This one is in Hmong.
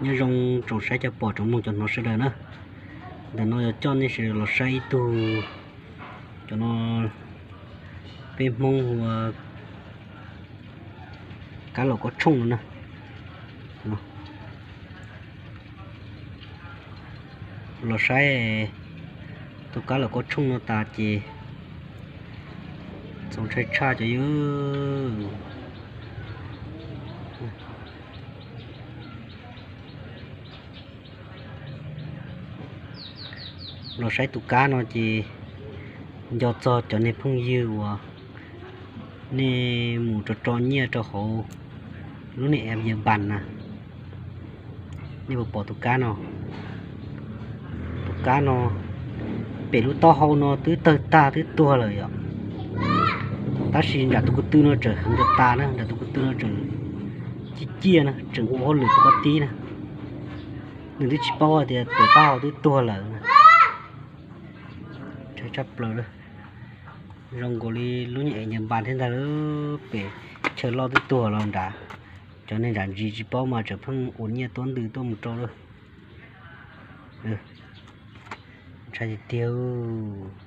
Nyob zoo tsoom saib cov pom tsoom mloog cov hnov sawv daws na. Ntawm no yuav coj nej sawv daws los saib ib tug, cov no peb Hmoob hu ua kab laum kaub tshooj no na. Los saib tus kab laum kaub tshooj no tas ces txaus ntshai tshaj cov yw. Los saib tus kab no ces nco txog cov niag phooj ywg uas nej mus tso tso nyiaj rau hauv lub niag app Yabank na, nej puas pom tus kab no? Tus kab no pem lub taub hau no twb tawg tag twb tuag lawm yom. Tab sis nram tus ko tw no tseem heev tas tas na, nram tus ko tw no tseem ciaj ciaj na, tseem ua hauj lwm pov qab tib na. Nws twb tsis paub hais tias pem taub hau twb tuag lawm na. Ntshai tshaj plaws, zoo nkaus li lub niag app Yabank thiab ntag. Pem chaw loj twb tuag los nrad, cov neeg nram ntsis tsis paub mas tseem pheej ua nyiaj tuab ntws tuaj mus rau lawm. Ntshai tiag tiag.